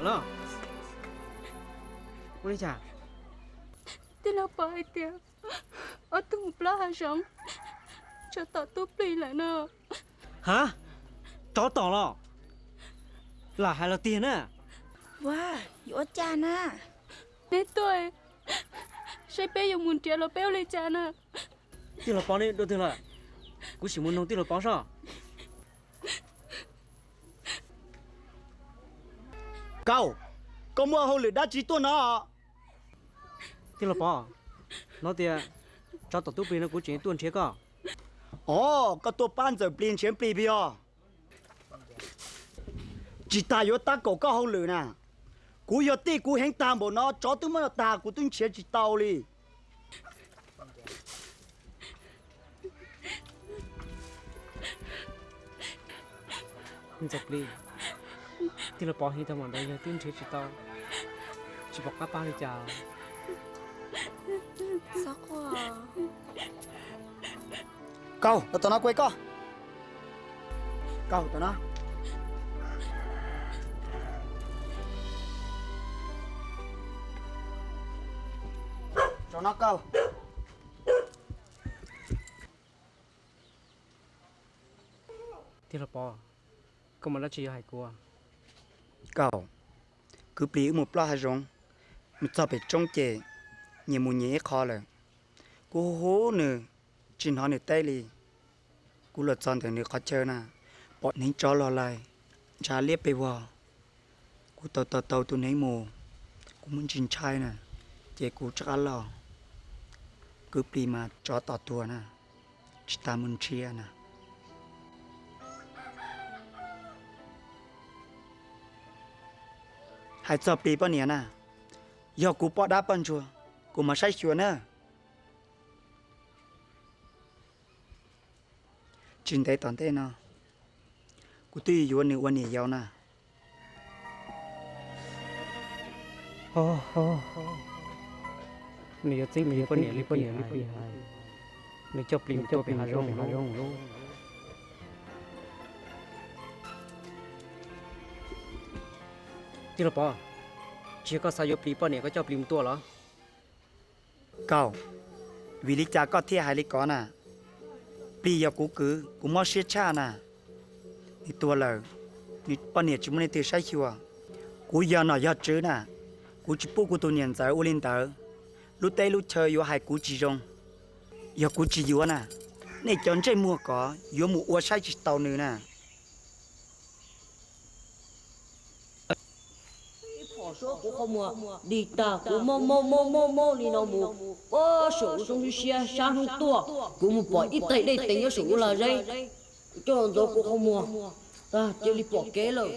los? Ua li cas? Tij laug Pov hais tias ob tug mus plob hav zoov, tsov tom tub plig lawm no. Ha, tsov tom los? Lam hais los tiag na. Ua, yuav ua cas na? Neb tuaj saib peb yuav mus nrhiav los peb ua li cas na? Tij laug Pov neb dua twg lawm? Kuv sim mus noog tij laug Pov soj. Kaus, koj muaj hauj lwm dab tsi tuaj no? Tij laug Pov, hnov tias tsov tom tub plig no kuv tseem tuaj nrhiav koj. Os, koj tuaj pab ntxawm plig nrhiav plig pig os? Tsis tas yuav tab kaum koj hauj lwm na. Kuv yog tij kuv heev tag npaum no, tsov twb muab tag kuv twb nrhiav tsis tau li. Ntxawm plig, tij laug Pov heev tag npaum ntawd yog twb nrhiav tsis tau, tsis pom qab pab li cas. Kaus, los tom no kuv hais koj. Kaus, tom no. Tom no Kaus. Tij laug Pov, koj muaj dab tsi yuav hais kuv? Kaus, kwv plig wb mus plob hav zoov, mus txog pem roob ces nyias mus nyias ib qho lawm. Kuv hu hu nws tsis hnov nws teb li. Kuv los txog ntawm nws qhov chaw na, pom hneev tsov los lais ntshav liab pes vog. Kuv tau tau tau tus hneev mus, kuv muab ntsis ntshai na, ces kuv rov qab los. Kwv plig mas tsov tom tuag na, tsis tas mus nrhiav na. Hais txog plig poj niam na, yog kuv poj dab poj ntsuag, kuv mam saib xyuas na. Tsis ntev tom ntej no, kuv twb yuav nws ua niam yau na. Nws yuav txeeb plig poj niam li poj niam hais, nws coj plig mus tua pem hav zoov lub. Tij laug Pov, tsis yog koj xav yuav plig poj niam koj coj plig mus tua los? Kaus, vim li cas koj thiaj hais li ko na? Plig yog kuv kwv, kuv mob siab tshaj na. Nws tuag lawm, nws poj niam tsis muaj leej twg saib xyuas. Kuv yog nom yog tswv na, kuv tsis pub kuv tus niam ntxawm ua li ntawd. Lub teb lub chaw yuav hais kuv tsis zoo. Yog kuv tsis yuav na, nej cov ntsej muag ko yuav mus ua saib tsis taus nws na. Ib phom suab kuv qhov muag dig tag, kuv mob mob mob mob mob li no mus, puag saum lub roob siab siab sab hnub tuaj, kuv mus pom ib tais dej teev nyob saum lub lag zeeb, kuv coj los ntxuav kuv qhov muag, tag cia li pom kev lawm.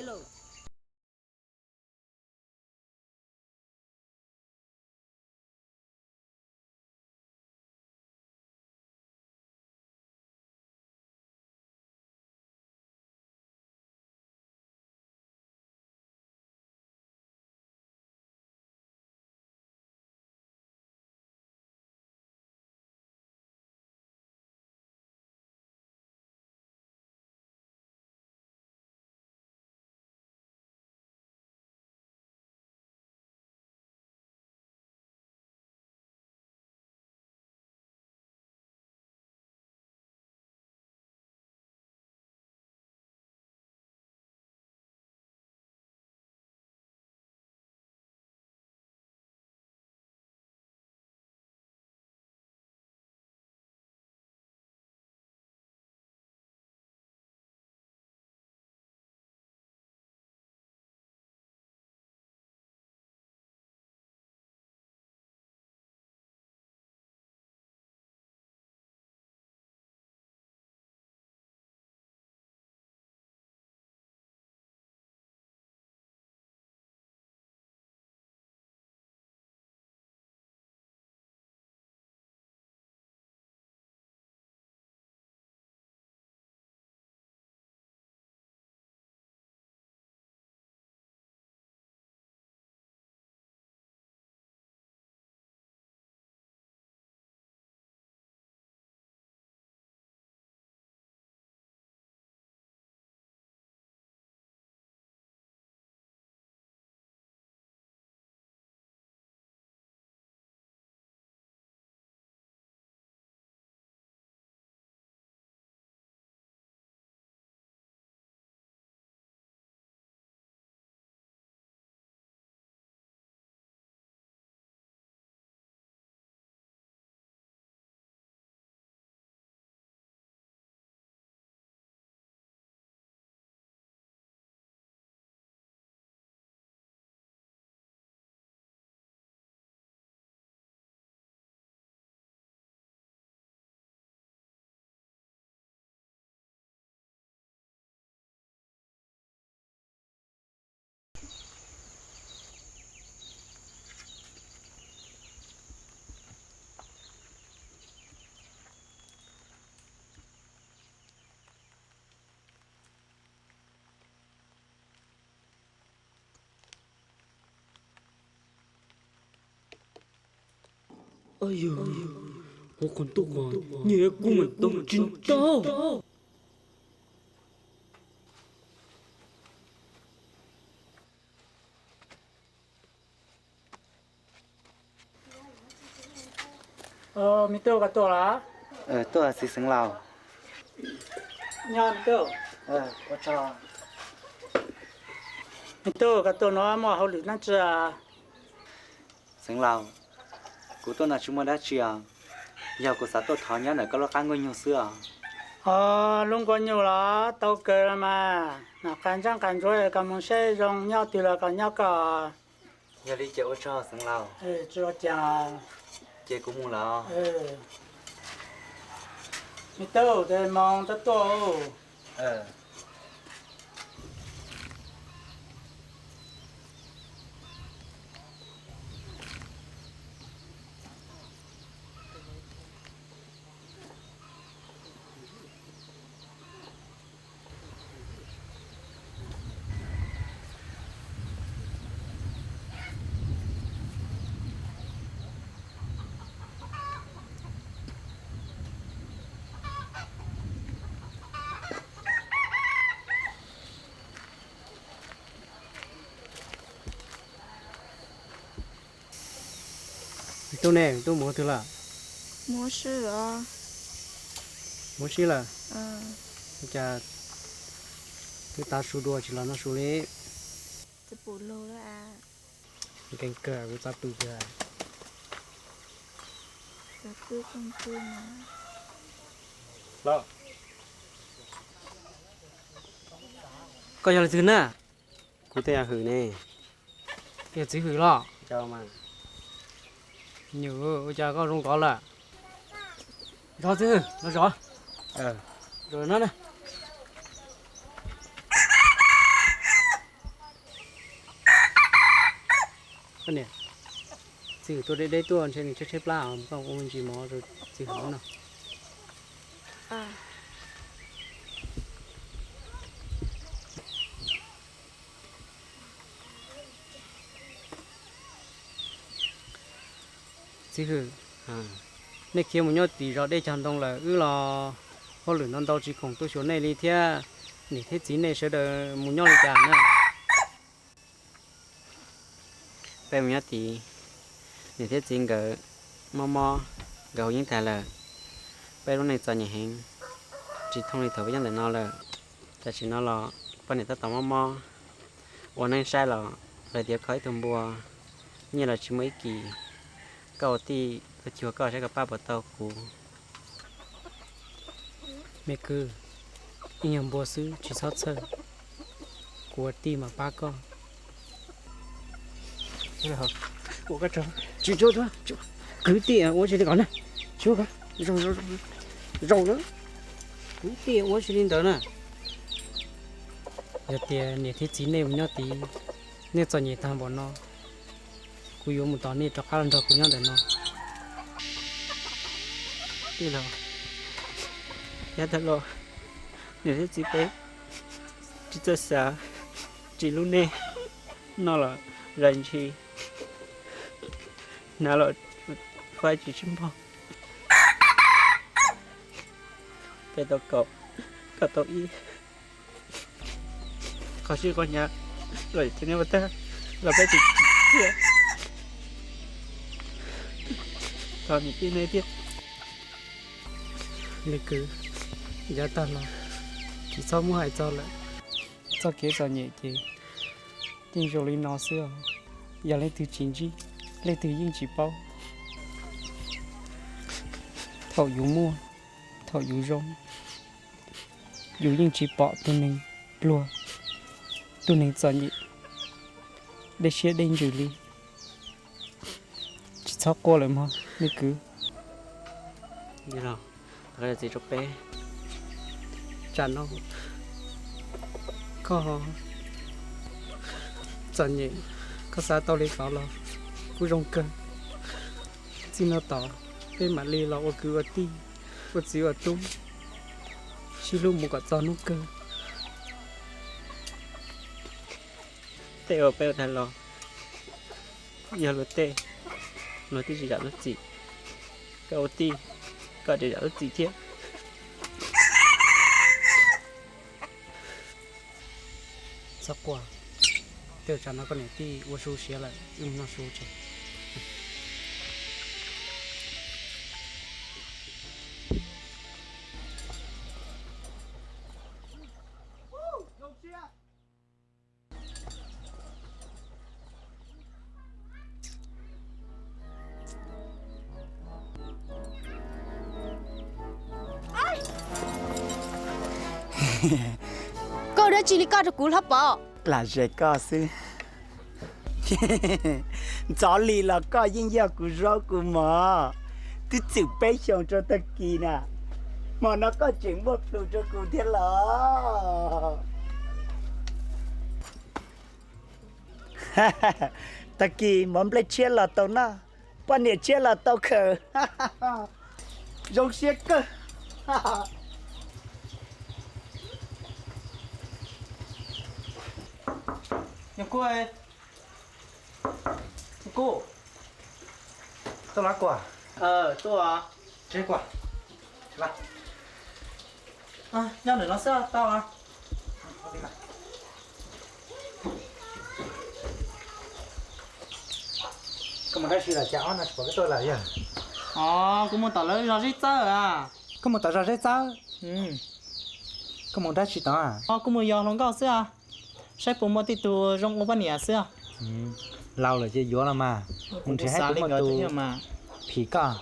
Yog, hauv qhov ntuj mas nyiaj kuj mas tau tsis tau. Me tub, koj tuaj los? Tuaj txiv xeev laus. Nyob me tub. Me tub, koj tuaj no muaj hauj lwm dab tsi? Xeev laus, kuv tuaj no tsis muaj dab tsi os, yog kuv xav tuaj thov nyob ntawm koj lub qab nkuaj nyuj xwb os. Os, lub nkuaj nyuj los tau kawg los mas, nqa ntsaj nqa ntsuav koj mus saib zoo, nyob twg los kom nyob koj. Yog li ces ua tsaug xeev laus. Tsis ua cas. Ces kuv mus lawm. Me tub, tes moo tab tuaj. Tub ne, tub mus twg lawm? Mus sib lawm. Ua cas twb tav su dua tsis los noj su li? Nkees kawg, kuv txav pw kawg. Koj yog leej twg na? Kuv twb yog Hwm ne. Yog txiv Hwm los? Nyuam, ua cas koj zoo nkauj lawm? Zov txiv Hwm los zov. Zov no na. Koj niam, txiv Hwm tuaj deb deb tuaj ntshe nws tshaib tshaib plab, koj ua me ntsis mov rau txiv Hwm no. Txiv Hwm, nej khiav mus nyob tim zos dej cog ntoo lawm, wb los hauj lwm ntau ntau tsis khoom tuaj xyuas nej li thiab. Niam thiab txiv nej sawv daws mus nyob li cas na? Peb mus nyob tid, niam thiab txiv nkawd mob mob, nkawd haus yeeb tag lawm. Peb lub neej txom nyem heev, tsis thooj li thaum peb nyob ntawm no lawm. Tam sim no los poj niam tab tom mob mob, ua neeb saib los lawv tias kho ib tug npua, nyiaj los tsis muaj ib kis. Koj ua tij, koj cuag koj saib koj pab puas tau kuv. Me kwv, ib nyuag npua xwb tsis txhob txhawj, kuv ua tij mam pab koj. Kwv tij ua si li ko na, zaum na, kwv tij ua si li ntawd na. Yog tias niam thiab txiv nej mus nyob tid, nej txom nyem tag npaum no, kuv yuav mus tos nej rov qab los nrog kuv nyob ntawm no. Tij laug, yav tag los niam thiab txiv peb tsis txawj xav ris lub neej no los zais ntshis, hnav los faib tsis sib npog. Peb tau kaum, koj tau ib. Qhov sib qhov hnyav los tsis tau nyob ua tag los peb tsis txiaj. Thov niam tij nej thiab. Me kwv, yav tag los tsis txhob muab hais txog lawm. Txoj kev txom nyem ces yeej zoo li no xwb os. Yog leej twg tsis ntsib, leej twg yeej tsis paub. Thaum yus muaj, thaum yus zoo, yus yeej tsis pom tus neeg pluag, tus neeg txom nyem, dej siab dej ntsws li. Tsis txhob quaj lawm mog me kwv. Txiv rau peb, tsam no koj txom nyem, koj xav tau li ko los kuj zoo kawg. Txij no tod peb mam li los ua kwv ua tij, ua txiv ua tub, sib hlub mus kom txog hnub kawg. Tej uas peb ua tag los yog luag tej, luag twb tsis zam lub txim. Koj ua tij, koj tseem zam lub txim thiab. Txhob quaj, tej zaum tsam no koj niam tij ua su siav lawm, wb mus noj su tso. Koj ua dab tsi li koj rau kuv hlob Pov? Lam zes koj xwb. Ntxov li los koj yeej yog kuv zaub kuv mov. Twb txwm peb xyoos rau tag kis na, hmo no koj tseem muaj plhus rau kuv thiab los? Tag kis mov nplej tshiab los tau noj, poj niam tshiab los tau khaws. Zoo siab kawg. Kub, tuaj los kuv. Tuaj. Tseb kuv. Nyob ntawm no xwb tau. Koj mus dab tsi lawm cas ob no tsis pom koj tuaj lawm yog? Os, kuv mus tom lawv zos Zeb Txawb a. Koj mus tom zos Zeb Txawb? Koj mus dab tsi tod? Os, kuv mus yos hluas nkauj xwb a, saib puas muaj tej tug zoo ua poj niam xwb. Laus lawm ces yuav los mas, mus nrhiav saib puas muaj tus phim koj.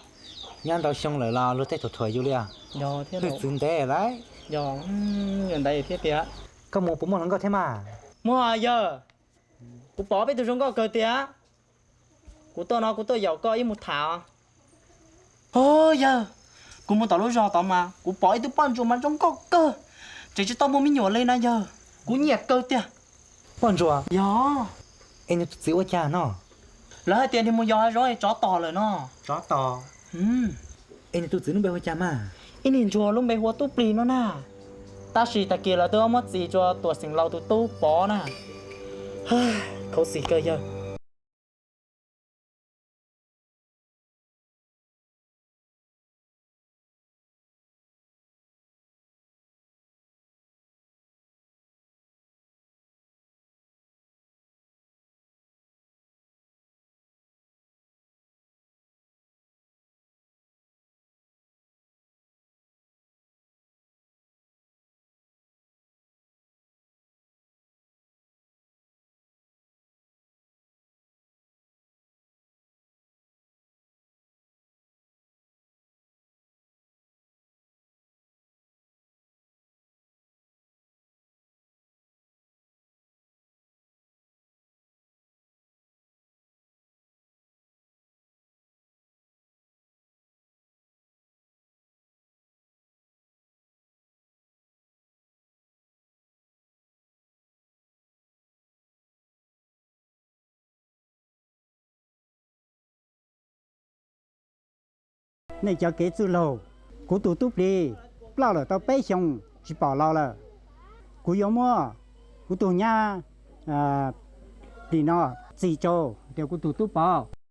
Nyob ntau xyoo lawm los luag tej thuam thuam yus li os. Hwj txwv ntev lawm. Koj mus puas muaj hluas nkauj thiab mas? Muaj yawg, kuv pom peb tug zoo nkauj kawg tiag. Kuv tuaj no kuv tuaj yaum koj ib mus tham. Os yawg, kuv mus tom lub zos tod mas kuv pom ib tug poj ntsuam mas zoo nkauj kawg, tseem tsis tau muaj me nyuam li na yawg, kuv nyiam kawg tiag. Poj ntsuam? Yog. Es nws tus txiv ua cas no? Lawv hais tias nws mus yos hav zoov es tsov tom lawm no. Tsov tom? Es nws tus txiv lub npe hu ua cas mas? Ib niag ntsuag lub npe hu ua Tub Plig no na. Tab sis tag kis lawv twb muab txis rau tuam xeem laus tus tub Pov na. Khuv xim kawg yawg. Nej cov kev txwj laug, kuv tus tub plig ploj lawm tau peb xyoos tsis pom los lawm. Kuv yuav muab kuv tus nyab plig no txis rau tias kuv tus tub pov.